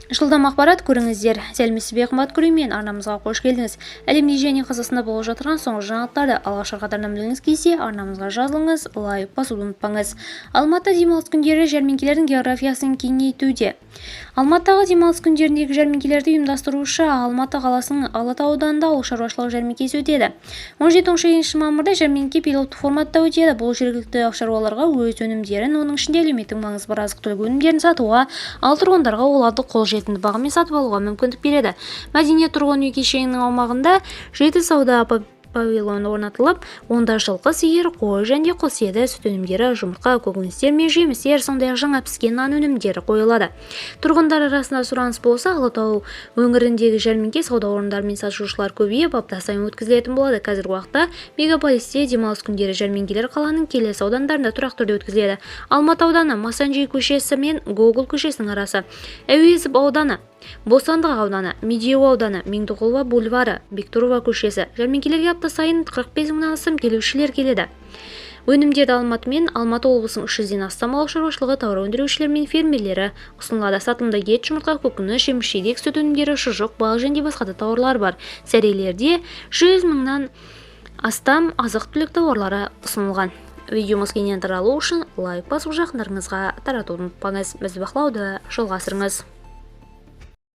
Жылдам ақпарат көріңіздер. Сәлеметсіз бе, қымбат көрермен! Арнамызға қош келдіңіз! Әлемде және Қазақстанда болып жатырған соңғы жаңалықтарды алғашқы қатардан білгіңіз келсе, арнамызға жазылыңыз, лайк басуды ұмытпаңыз. Алматы демалыс күндері жәрмеңкелердің географиясын кеңейтуде. Алматыдағы демалыс күндеріндегі жәрмеңкелерді ұйымдастырушы Алматы қаласының Алатау ауданында ауыл шаруашылығы жәрмеңкесі өтеді. 17-18 мамырда жәрмеңке пилоттық форматта өтеді. Бұл жергілікті шаруаларға өз өнімдерін, оның ішінде әлеуметтік маңызы бар азық-түлік өнімдерін сатуға, ал тұрғындарға оларды қолжетімді бағамен сатып алуға мүмкіндік береді. Мәдениет тұрғын үй кешенінің аумағында жеті сауда павильоны орнатылып, онда жылқы, сиыр, қой және құс еті, сүт өнімдері, жұмыртқа, көкөністер мен жемістер, сондай-ақ жаңа піскен нан өнімдері қойылады. Тұрғындар арасында сұраныс болса, Алатау өңіріндегі жәрмеңке сауда орындары мен сатушылар көбейіп, апта сайын өткізілетін болады. Қазіргі уақытта мегаполисте демалыс күндері жәрмеңкелер қаланың келесі аудандарында тұрақты түрде өткізіледі: Алматы ауданы, Массанджи көшесі мен Гоголь көшесінің арасы, Әуезов ауданы, Бостандық ауданы, Медеу ауданы, Меңдіқұлова бульвары, Бектұрова көшесі. Жәрмеңкелерге апта сайын 45 мыңнан астам келушілер келеді. Өнімдерді Алматы мен Алматы облысының 300-ден астам ауыл шаруашылығы тауар өндірушілері мен фермерлері ұсынылады. Сатылымда ет, жұмыртқа, көкөніс, жеміс-жидек, сүт өнімдері, шұжық, бал және басқа да тауарлар бар. Сөрелерде 100 мыңнан астам азық-түлік тауарлары ұсынылған. Видеомыз кеңінен таралу үшін лайк басып, жақындарыңызға таратуды ұмытпаңыз. Бізді бақылауды жалғастырыңыз.